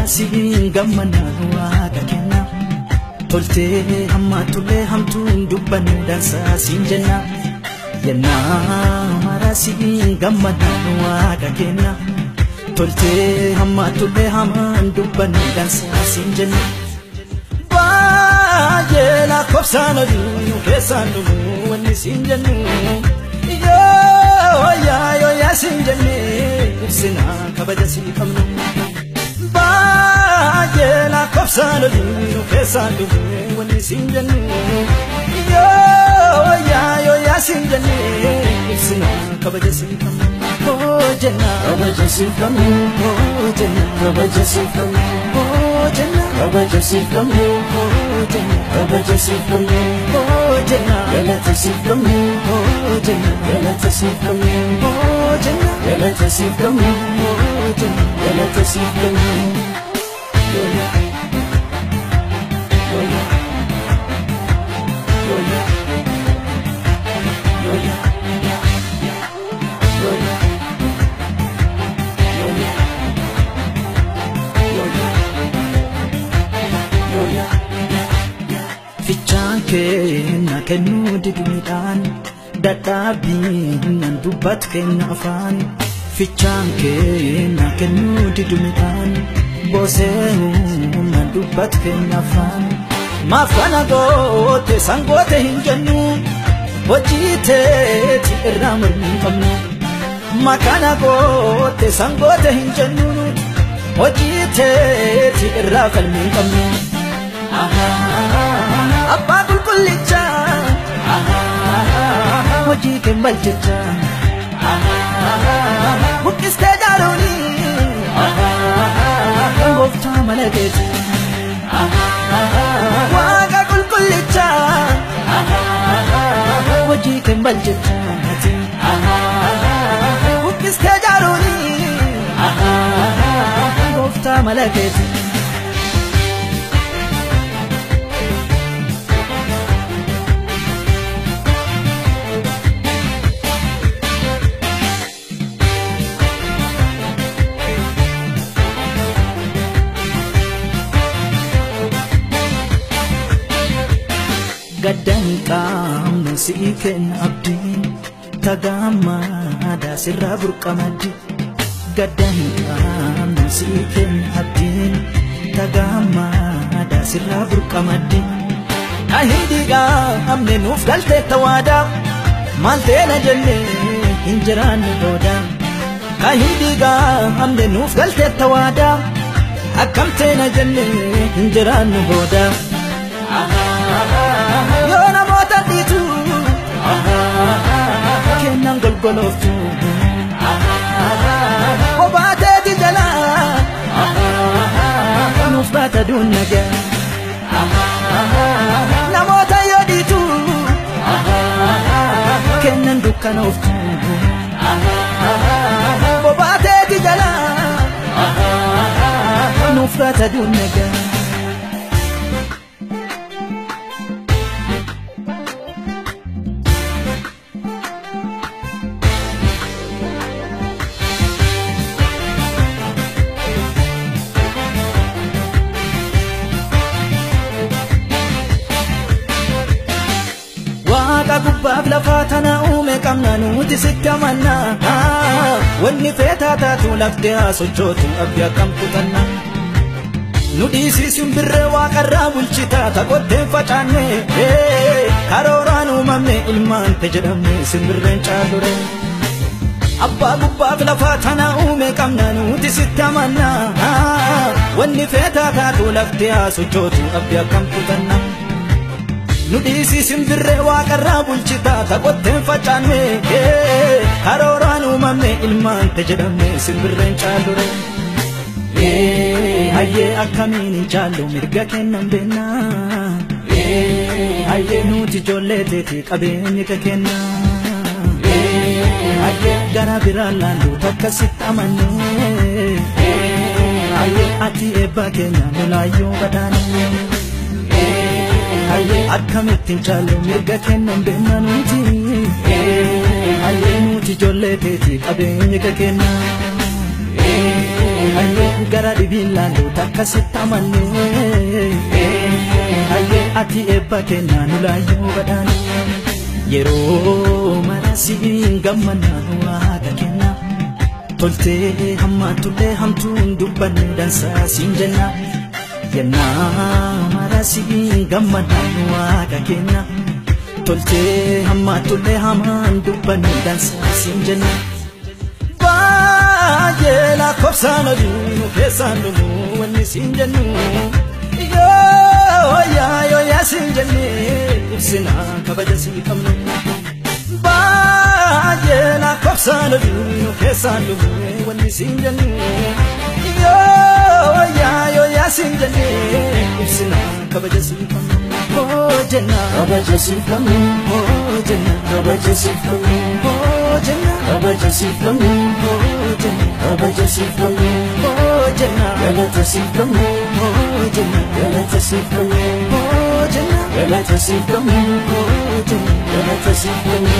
maraasiin gammanaa waaqa kenna toltee hammaatullee hamtuun dubbannu dansaa siin jenna yennaa maraasiin gammanaa waaqa kenna toltee hammaatullee hamaan dubbannu dansaa siin jenna baay'ee lakkoofsaan olii keessaan dhumuu wanni siin jennu yoo yaa yoo yaa siin jennee ibsinaa kabaja sii qabnu. Baay'ee lakkoofsaan olii keessaan dhumuu wanni siin jennu yoo yaa yoo yaa siin jennee ibsinaa kabaja sii qabnu. Hoo jenna kabaja sii qabnu. Hoo jenna kabaja sii qabnu. Hoo jenna kabaja sii qabnu. Hoo jenna kabaja sii qabnu. Hoo jenna galata sii qabnu. Hoo jenna galata sii qabnu. Hoo jenna galata sii qabnu. Hoo jenna galata sii qabnu. Yoya yoya yoya yoya yoya yoya yoya yoya. Fichaan kenna kennuu didu midhaan dadhabbiin nan dubbatu kenna afaan. Fichaan kenna kennuu didu midhaan boosee nan dubbatu kenna afaan. Maaf kana goote sangoote hin jennu hojii teeti irraa mormii hin qabnu. Makana goote sangoote hin jennu hojii teeti irraa falmii hin qabnu. Abbaa qulqullichaa hojii kee malchichaa buqqistee jaaruuni gooftaa mana keeti. Waaqa qulqullichaa hojii kee malchichaa buqqistee jaaruuni gooftaa mana keeti. Gaddan qaamnu sii kenna abdiin tagaammaa sirraa burqamaddi. Gaddan qaamnu sii kenna abdiin tagaammaa sirraa burqamaddi. Kan diigamne nuuf galtee tawaadaa maal teena jennee hin jiraanne booda. Kan diigamne nuuf galtee tawaadaa akkam teena jennee hin jiraanne booda. Yoo namoota dhiitu kennan golgolooftu qobaateeti jalaa nuuf baata duunnagaa. Namoota yoo dhiitu kennan dukkanooftu qobaateeti jalaa nuuf baata duunnagaa. Waaqa gubbaaf lafaa tana uume qabna nuti sitti amanna. Wanni feetaa taatu laftee haa sochootu abdii akkam kutanna. Nu dhiisii simbirree waaqarraa bulchitaa taqotteen facaanne karooraan uumamne ilmaan te jedhamne simbirreen caallure. Abbaa gubbaaf lafaa tana uume qabna nuti sitti amanna. Wanni feetaa taatu laftee haa sochootu abdii akkam kutanna. Nu dhiisii simbirree waaqarraa bulchitaa taqotteen facaanne karooraan uumamne ilmaan te jedhamne simbirreen caallure. Hayyee akkamiin hin caallu mirga kennan beennaa. Hayyee nuti ijoollee teeti qabeenyi ka kennaa. Hayyee gara biraan laallu takka sitti amannee. Hayyee ati eebba keenya nu laayyoo badhaanee. Hayyee akkamitti hin caallu mirga kennan beennaa nuti. Hayyee nuti ijoollee teeti qabeenyi ka kennaa. Gara dhibiin laallu takka sitti amanne, ati eebba kennaa nu laayyuu badhaane. Yeroo mara siin gammannaa waaqa kenna. Toltee hammaatullee hamtuun dubbannu dansaa siin jenna. Yennaa mara siin gammannaa waaqa kenna. Toltee hammaatullee hamaan dubbannu dansaa siin jenna. Baay'ee lakkoofsaan olii nu keessaan dhumu wanni siin jennu. Yoo yaa yoo yaa siin jennee ibsina kabaja sii qabnu. Baay'ee lakkoofsaan olii nu keessaan dhumu wanni siin jennu. Yoo yaa yoo yaa siin jennee ibsina kabaja sii qabnu. Hoo jenna Kabaja siif qabnu, hoo jenna kabaja siif qabnu, hoo jenna kabaja siif qabnu, hoo jenna kabaja siif qabnu, hoo jenna galata siif qabnu, hoo jenna galata siif qabnu, hoo jenna galata siif qabnu, hoo jenna galata siif qabnu.